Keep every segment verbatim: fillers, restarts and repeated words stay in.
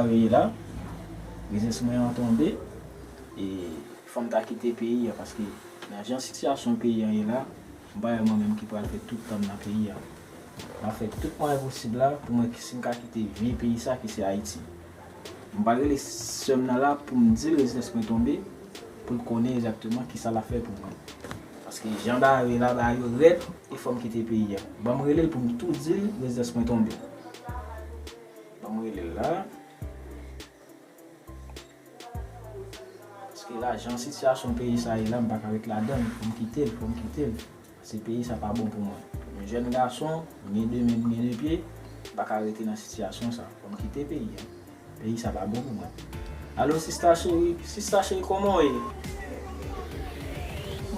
Sa veye la, rezidans mwen an tonbe, e fò m ta kite peyi a, paske nan jan sitiyasyon peyi a ye la, m pa wè mwen menm ki pral fè tout tan m nan peyi a. M ap fè tout mwayen posib la pou mwen ki si m ka kite vye peyi sa ki se Ayiti. M pral rele sè m nan la pou m di l rezidans mwen tonbe, pou l konnen egzakteman kisa l ap fè pou mwen. Paske jan bagay yo ye la, bagay yo rèd, e fò m kite peyi a. Ban m rele l pou m tou di l rezidans mwen tonbe. Ban m rele l la. Paske la, jan sitiyasyon peyi sa ye la, m pa ka ret ladan l. Fò m kite l, fò m kite l. Paske peyi sa pa bon pou mwen. Yon jèn gason, m gen de men, m gen de pye, m pa ka rete nan sitiyasyon sa. Fò m kite peyi a. Peyi sa pa bon pou mwen. Alo, sista cheri, sista cheri, kòman w ye?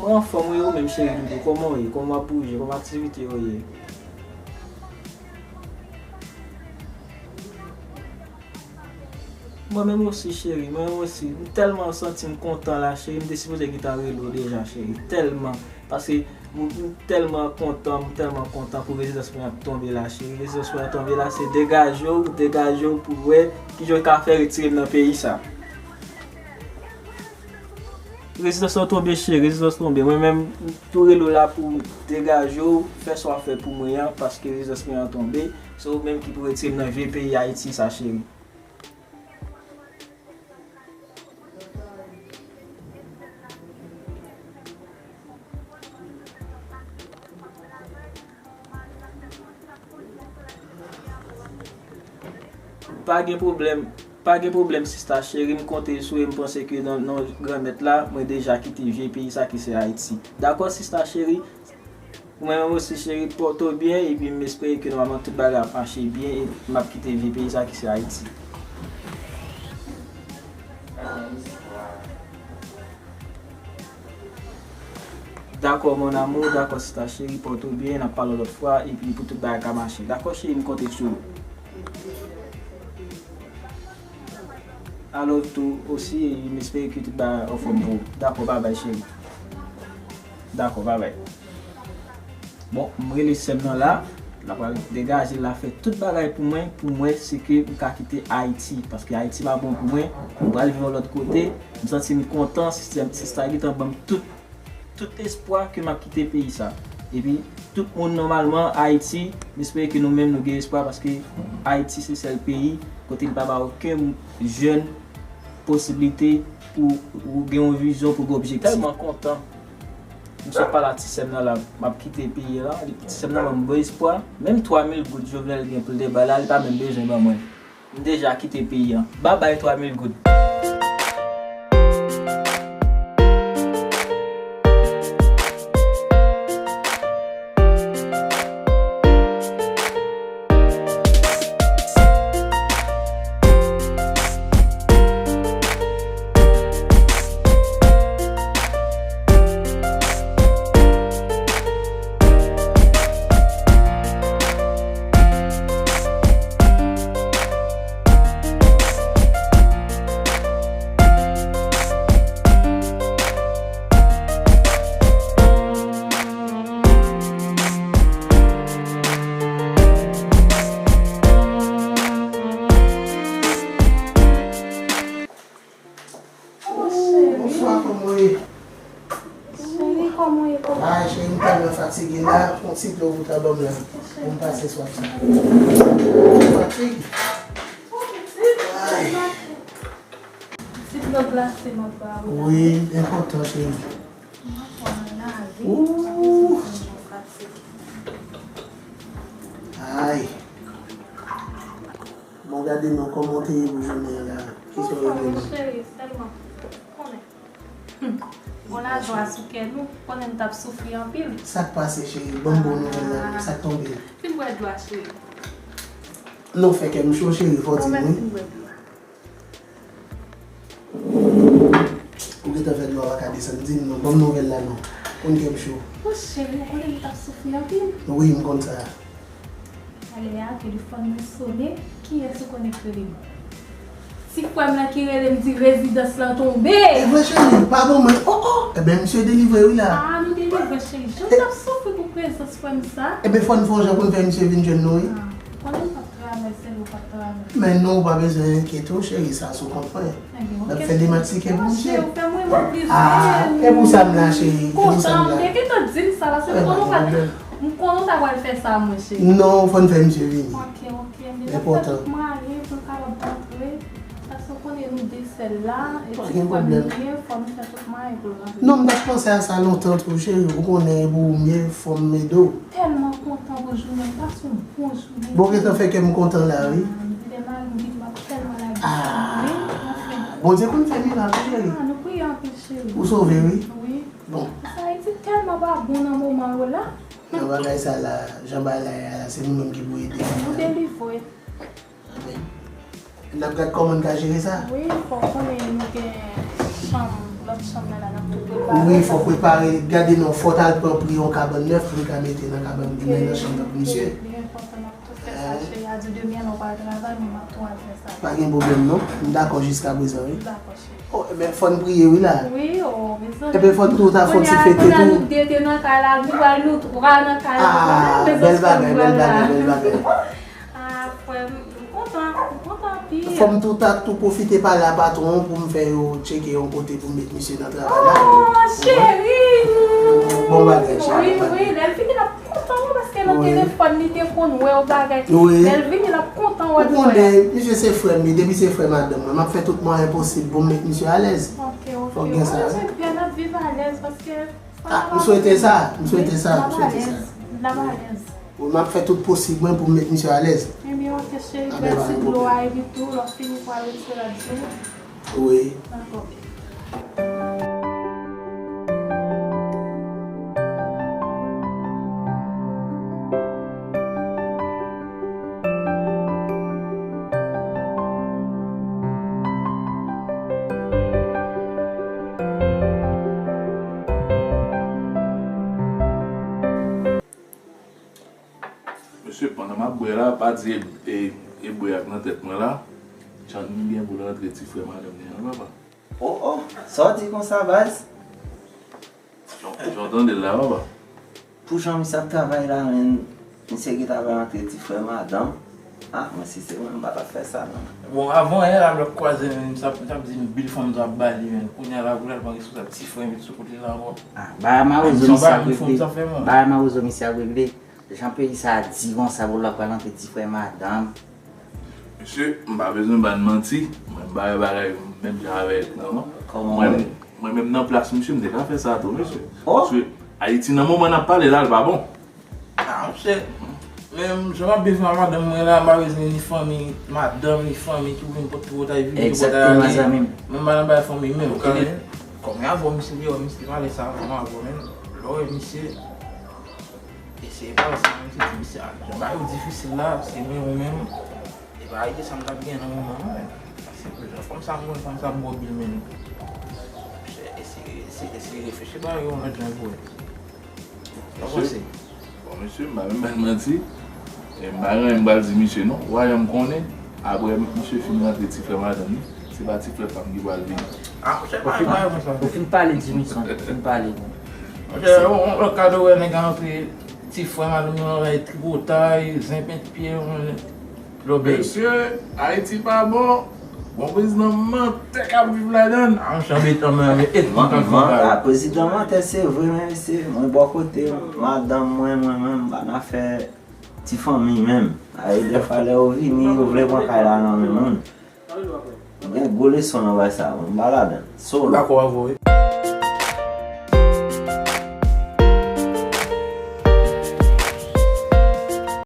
Mwen anfòm, wi, ou menm, cheri m tou, kòman w ye? Kòman w ap bouje? Kòman aktivite yo ye? Mwen menm osi, cheri, mwen menm osi. M tèlman santi m kontan la, cheri. M te sipoze gentan rele w deja, cheri. Tèlman. Paske m, m tèlman kontan, m tèlman kontan pou rezidans mwen ap tonbe la, cheri. Rezidans mwen ap tonbe la, se degaje w, degaje w pou wè kijan w ka fè retire m nan peyi sa. Rezidans lan tonbe, cheri, rezidans tonbe. Mwen menm, m tou rele w la pou degaje w, fè sa w ap fè pou mwen an, paske rezidans mwen an tonbe. Se ou menm ki pou retire m nan vye peyi Ayiti sa, cheri. Pa gen pwoblèm, pa gen pwoblèm, sista cheri, m konte sou ou, e m panse ke nan non Granmèt la, mwen deja kite vye peyi sa ki se Ayiti. Dakò, sista cheri? Ou menm osi, cheri, pòte w byen, epi m espere ke nòmalman tout bagay ap mache byen, e m ap kite vye peyi sa ki se Ayiti. Dakò, mon amour, dakò, sista cheri, pòte w byen, n ap pale yon lòt fwa, epi pou tout bagay ka mache. Dakò, cheri, m konte sou ou. I love tou osi, e m espere ke tout bagay anfòm pou ou. Dakò, babay, cheri. Dakò, babay. Bon, m rele sè m nan la, l ap pral degaje, l ap fè tout bagay pou mwen, pou mwen, se ke m ka kite Ayiti, paske Ayiti pa bon pou mwen, m pral viv yon lòt kote, m santi m kontan, sistèm, sista gentan ban m tout, tout espwa ke m ap kite peyi sa. Epi, tout moun nòmalman, Ayiti, m espere ke nou menm nou gen espwa, paske Ayiti se sèl peyi kote li pa ba okenn jèn posiblite pou ou gen yon vizyon, pou gen objektif. Tèlman kontan. M sot pale a ti sè m nan la, m ap kite peyi a la. Ti sè m nan ban m bon espwa. Menm twa mil goud Jovenel gen pou l te bay la, li pa menm bezwen ban mwen. M deja kite peyi a. Babay twa mil goud. Bonswa, kòman w ye? Cheri, kòman w ye, kòman? Ay, cheri, m tèlman fatige la, yon ti dlo ou ta ban m la. Pou m pase swaf sa. Fatig. Ay. Ti dlo glase m ap ba ou la. Wi, enpòtan, cheri. Ooh. Ay. Bon, gade non, kòman w te ye pou jounen an la? Kisa w regle non? Cheri, sèlman konnen. Hmm. Bon, lajwa sou kè nou, konnen n t ap soufri anpil. Sa k pase, cheri? Ban m bon nouvèl la non, sa k tonbe? Fin bwè dlo a, cheri. Non, fè kè m cho, cheri, fò w di m wi. Fin bwè dlo a. Ou gentan fè dlo a pa ka desann, di m non, ban m nouvèl la non. Konn kè m cho. O cheri, ou konnen m t ap soufri anpil. Wi, m konn sa. Talè a, telefòn mwen sone, kiyès ou konnen k rele m? Ti frè m nan ki rele m di rezidans lan tonbe. E vre cheri, pa ban mwen. O, o, ebyen misye delivre wi la. A, nou delivre cheri. Jan m t ap soufri pou prezans frè m sa. Ebyen fò n fè yon jan pou n fè misye vin jwenn nou wi. A, ou konnen m p ap travay sèl Men non, ou pa bezwen enkyete w, cheri, sa sou kont mwen. N ap fè demach tiket pou misye. Ah, e pou sa m la, cheri, e pou sa m la. Kontan, m te gentan di l sa, paske m konnen w pa, m konnen w ta pral fè sa, mwen, cheri. Non, fò n fè misye vini. Ok, ok, men n ap fè tout mwayen pou l kapab rantre, paske w konnen nou de sèl la, e ti frè m li ye, fò nou fè tout mwayen pou l rantre. Non, m t ap panse a sa lontan tou, cheri, ou konnen e pou ou m ye, fò m ede w. Tèlman kontan pou jounen, m pase yon bon jounen. Bon, gentan fè kè m kontan la, wi. Ah, m te mal, m di m ap tèlman lage sou mwen, anfen. Bondye konn fè mirak, wi, cheri. Ah, nou priye anpil, cheri. Ou sove, wi. Wi. Bon. Sa Ayiti tèlman pa bon nan moman yo la. Nan bagay sa la, jan bagay la ye a la, se nou menm ki pou ede. Nou delivre. N ap gad kòman n ka jere sa. Wi, fò w konnen nou gen chanm, lòt chanm nan la, n ap tou prepare. Wi, fò w prepare, gade non, fò w t al pran pri yon kabann nèf pou n ka mete nan kabann, nan, nan chanm nan pou misye. Li enpòtan, n ap tou fè sa, cheri. A di demyen, lè w pral travay, men m ap tou al fè sa. Pa gen pwoblèm non, m dakò jiskaprezan, wi. M dakò, cheri. Oh, ebyen, fò n priye, wi, la. Wi, oh, mezanmi. Ebyen, fò n tou ta fè yon ti fete tou. Kounye a, kounye a nou de te nan kay la, nou pral nou twa nan kay la. Ah, bèl bagay, bèl bagay, bèl bagay. Ah, frè m, m kontan, m kontan anpil. Fò m tou ta tou pwofite pale a patwon an pou m fè yo tcheke yon kote pou m met misye nan travay la. Oh, cheri! Bon bagay, cheri. Wi, wi, lè l vini, l ap kontan, wi, paske nan telefòn, li te konn wè w bagay. Wi. Lè l vini, l ap kontan wè l. Ou konnen, misye se frè m, li, depi se frè madanm mwen, m ap fè tout mwayen posib pou m met misye alèz. Ok, ok. Fòk gen sa, wi. Mwen, wi, m ap viv alèz, paske Ah, m swete sa, m swete sa, m swete sa. Wi, m ap fè tout posib mwen pou m met misye alèz. Ebyen, ok, cheri, mèsi dlo a, epi tou, lè w fini, w a retire lòt dlo. Wi. Dakò. Mesye, pandan m ap bwè la, pa di e, e, e bwè ak nan tèt mwen la, Tchann gen pou l rantre ti frè madanm li an, papa. Oh, oh, sa w di konsa, baz? Jan, jan w tande l la, papa. Pou jan misye ap travay la, menm, misye gentan pral rantre ti frè madanm. Ah, mwen, si se mwen, m pa t ap fè sa, non. Bon, avan yè la, lè w kwaze, menm, sa, sa ap di m bil fanm sa ap ba li, menm. Kounye a la, pou l al pran responsab ti frè, met sou kote la ankò. Ah, bagay mawozo misye ap regle. Bagay mawozo misye ap regle. Jan peyi sa a di konsa, pou l ap pral rantre ti frè madanm. Mesye, m pa bezwen ba n manti, mwen m pa wè bagay menm jan avèk nou, non. Kòman w wè? Mwen menm nan plas misye, m te ka fè sa tou, mesye. Oh! Paske Ayiti, nan moman n ap pale la, l pa bon. Ah, monchè, men jan m ap viv ak madanm mwen la, m pa bezwen ni fanmi madanm, ni fanmi ki pou vin pot pou yo ta vini, ki pou ta ale. Egzakteman, zanmi m. Mwen m pa nan bagay fanmi menm, ou konnen. Kòm avè w, misye deyò, misye malè sa, kòm avè w, men lè w wè misye, eseye pale sa, misye di, misye, ah, jan bagay yo difisil la, se mwen, ou menm, e pa ide sa m t ap gen nan moman an, men. Paske, jan fanm sa, m konn fanm sa, m bò bil, men. Eseye, eseye, eseye reflechi bagay yo yon lòt jan pou wè. Sa w panse? Bon, mesye, m pa menm ba l manti. E m pa gen anyen m pral di misye, non. Ou pa janm konnen. Apre, misye fin rantre ti frè madanm li, se pa ti frè pa m ki pral vini. Ah, monchè, pa, pa, pa, ou fin pale, Jimison, ou fin pale, non. Monchè, yon, yon lòt kado wè nèg a rantre ti frè madanm li nan bagay tripotay, zen pent pye, yon lòbèy. Mesye, Ayiti pa bon. Bon, prezidan mantè k ap viv ladan l. Ah, monchè, anbetan, men, men, et mwen, mwen, ah, prezidan mantè, se vre, men, mesye, mwen, bò kote m, madanm mwen, mwen menm, m pa nan afè ti fanmi menm. Ay, dèfwa, lè yo vini, yo vle pran kay la nan men moun. Gen gwo leson nan bagay sa, mwen, m pa ladan. So, m dakò avè w, wi.